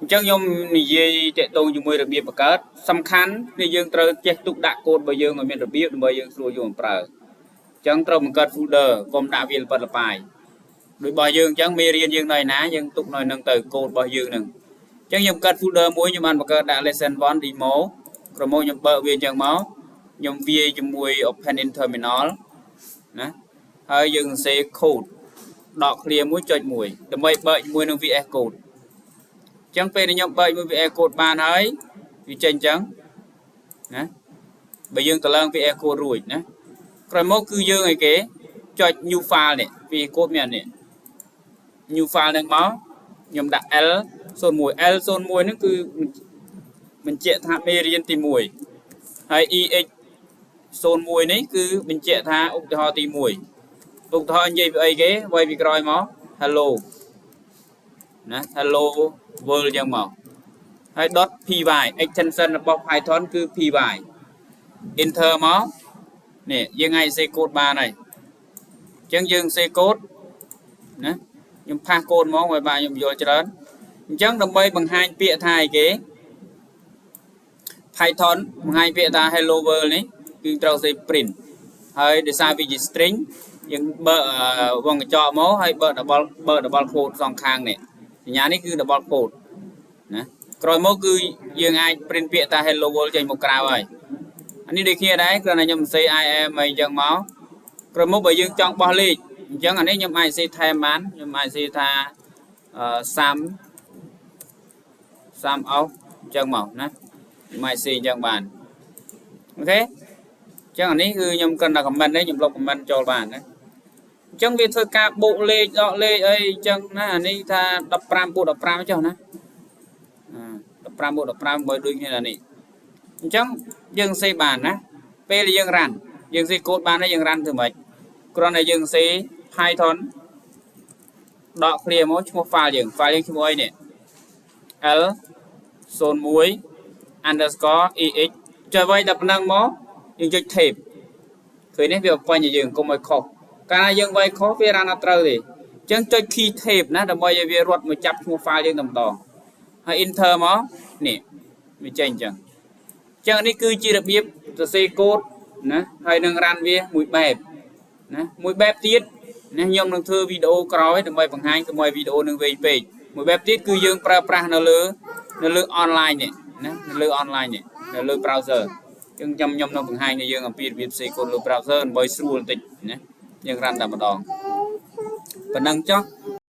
អញ្ចឹងខ្ញុំនិយាយតាក់ទងជាមួយរបៀបបង្កើតសំខាន់គឺយើងត្រូវចេះទុកដាក់កូដរបស់យើងឲ្យមានរបៀបដើម្បីយើងស្រួលយកមកប្រើអញ្ចឹងត្រូវបង្កើត folder កុំដាក់វាលប៉ិតលប៉ាយដូចរបស់យើងអញ្ចឹងមេរៀនយើងនៅឯណាយើងទុកនៅនឹងទៅកូដរបស់យើងនឹងអញ្ចឹងខ្ញុំបង្កើត folder មួយខ្ញុំបានបង្កើតដាក់ lesson 1 demo ក្រមុំខ្ញុំបើកវាអញ្ចឹងមកខ្ញុំវាយជាមួយ open in terminal ណាហើយយើងសរសេរ code ដក clear មួយចុចមួយដើម្បីបើកជាមួយនឹង VS Code អញ្ចឹងពេលដែលខ្ញុំបើកមួយ VS Code បានហើយវាចេញអញ្ចឹងណាបើយើងទៅឡើង VS Code រួចណាក្រោយមកគឺយើងអីគេចុច new file នេះ VS Code មានអានេះ new file ហ្នឹងមកខ្ញុំដាក់ L01 L01 ហ្នឹងគឺបញ្ជាក់ថាមេរៀនទី1ហើយ EX 01នេះគឺបញ្ជាក់ថាឧទាហរណ៍ទី1ឧទាហរណ៍និយាយពីអីគេវាយពីក្រោយមក hello ណា hello world អញ្ចឹងមកហើយ .py extension របស់ Python គឺ py enter មកនេះយើងអាចសេកូដបានហើយអញ្ចឹងយើងសេកូដណាខ្ញុំpaste កូដហ្មងឲ្យបាទខ្ញុំយល់ច្រើនអញ្ចឹងដើម្បីបង្ហាញពាក្យថាអីគេ Python បង្ហាញពាក្យថា hello world នេះគឺត្រូវសេ print ហើយដោយសារវាជា string យើងបើកវងកញ្ចក់មកហើយបើក double បើក double quote សងខាងនេះសញ្ញានេះគឺ double quote ណាក្រោយមកគឺយើងអាច print ពាក្យថា hello world ចេញមកក្រៅហើយអានេះដូចគ្នាដែរគ្រាន់តែខ្ញុំសរសេរ I am អីអញ្ចឹងមកក្រោយមកបើយើងចង់បោះលេខអញ្ចឹងអានេះខ្ញុំអាចសរសេរថែមបានខ្ញុំអាចសរសេរថាអឺ sum sum of អញ្ចឹងមកណាខ្ញុំអាចសរសេរអញ្ចឹងបាន OK អញ្ចឹងអានេះគឺខ្ញុំគ្រាន់តែ comment នេះខ្ញុំលុប comment ចូលបានណាអញ្ចឹងវាធ្វើការបូកលេខដកលេខអីអញ្ចឹងណាអានេះថា15បូក15ចុះណា15បូក15បើដូចគ្នានេះអញ្ចឹងយើងសេបានណាពេលយើង run យើងសេកូដបានហើយយើង run ធ្វើម៉េចគ្រាន់តែយើងសេ Python ដក clear មកឈ្មោះ file យើង file យើងឈ្មោះអីនេះ L 01 underscore ex ចុចໄວតែប៉ុណ្ណឹងមកយើងចុច tab ឃើញនេះវាបំពេញឲ្យយើងកុំឲ្យខុសកាលណាយើងវាយខុសវា run អត់ត្រូវទេអញ្ចឹងចុច key tab ណាដើម្បីឲ្យវារត់មកចាប់ឈ្មោះ file យើងតែម្ដងហើយ enter មកនេះវាចេញអញ្ចឹងអញ្ចឹងនេះគឺជារបៀបសរសេរកូដណាហើយនឹង run វាមួយបែបណាមួយបែបទៀតណាខ្ញុំនឹងធ្វើវីដេអូក្រោយដើម្បីបង្ហាញកុំឲ្យវីដេអូនឹងវែងពេកមួយបែបទៀតគឺយើងប្រើប្រាស់នៅលើ online នេះណានៅលើ online នេះនៅលើ browser អញ្ចឹងខ្ញុំខ្ញុំនឹងបង្ហាញឲ្យយើងអំពីរបៀបសេកូដលើ browser ដើម្បីស្រួលបន្តិចណាយើង run តែម្ដងប៉ុណ្ណឹងចុះ។